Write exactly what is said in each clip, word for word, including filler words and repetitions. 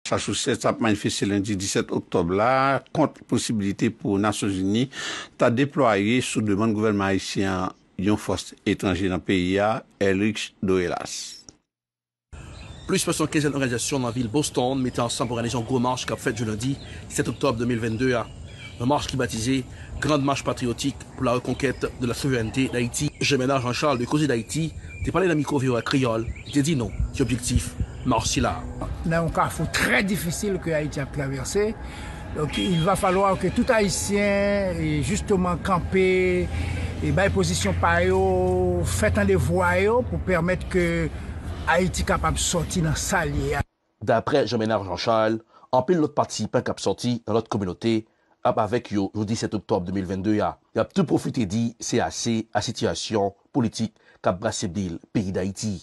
Massachusetts ap manifeste lendi disèt oktòb la kont posibilite pou Nasyonzini ta deplwaye, sou demann gouvènman ayisyen an, yon fòs etranje nan peyi a, Erlich Dorelas. Plis pase yon kenzèn òganizasyon nan vil Boston mete ansanm pou òganize yon gwo mach k ap fèt jodi lendi disèt oktòb de mil vennde a. Yon mach ki batize Grande Marche Patriotique pour la Reconquête de la Souveraineté d'Haïti. Jean Bernard Jean Charles de Koze Dayiti te pale nan mikwo V O A Kreyòl, li te di nou ki objektif mach sila a. Nan yon kafou trè difisil ke Ayiti ap travèse, donk, il va falloir que tout Ayisyen, e, jisteman, kanpe, e, bay pozisyon pa yo, fè tande vwa yo pou pèmèt ke Ayiti kapab sòti nan sa l ye a. Daprè Jean Bernard Jean Charles, anpil lòt patisipan k ap sòti nan lòt kominote ap avèk yo jodi disèt oktòb de mil vennde a. Y ap tou pwofite di se ase a sitiyasyon politik k ap brase bil peyi Dayiti.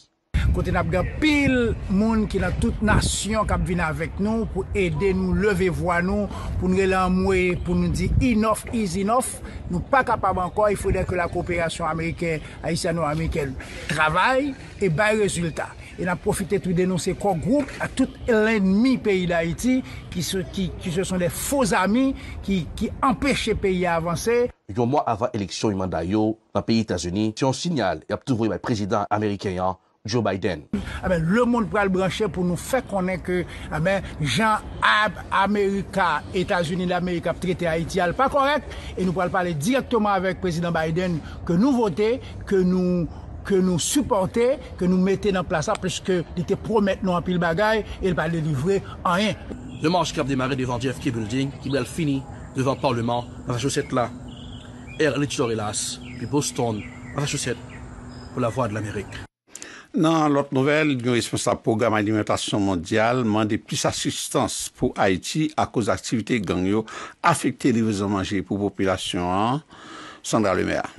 Kote n ap gen anpil moun ki nan tout nasyon k ap vin avèk nou pou ede nou leve vwa nou, pou n rele anmwe, pou nou di enough is enough. Nou pa kapab ankò, il faudrait que la coopération américaine, haïtiano-américaine travay e bay rezilta. E n ap pwofite tou denonse kò gwoup ak tout lènmi peyi Dayiti ki se, ki, ki se son de fo zami ki, ki anpeche peyi a avanse. Yon mwa avan eleksyon e manda yo nan peyi Etazini, se yon siyal y ap tou voye bay prezidan ameriken an, Joe Biden. Enben, lemonn pral branche pou nou fè konnen ke, enben, jan Ab-, Amerika, Etazini Damerik ap trete Ayiti a, l pa kòrèk, e nou pral pale dirèkteman avèk prezidan Biden ke nou vote, ke nou, ke nou sipòte, ke nou mete nan plas la, piske li te pwomèt nou anpil bagay e l pa delivre anyen. Yon mach k ap demare devan J F K Building, ki pral fini devan Palman Massachusetts la. Erlich Dorelas, depi Boston, Massachusetts, pou Lavwadlamerik. Nan lòt nouvèl, yon responsab pwogram alimantasyon mondyal mande plis asistans pou Ayiti akoz aktivite gang yo afekte livrezon manje pou popilasyon an. Sandra Lemaire.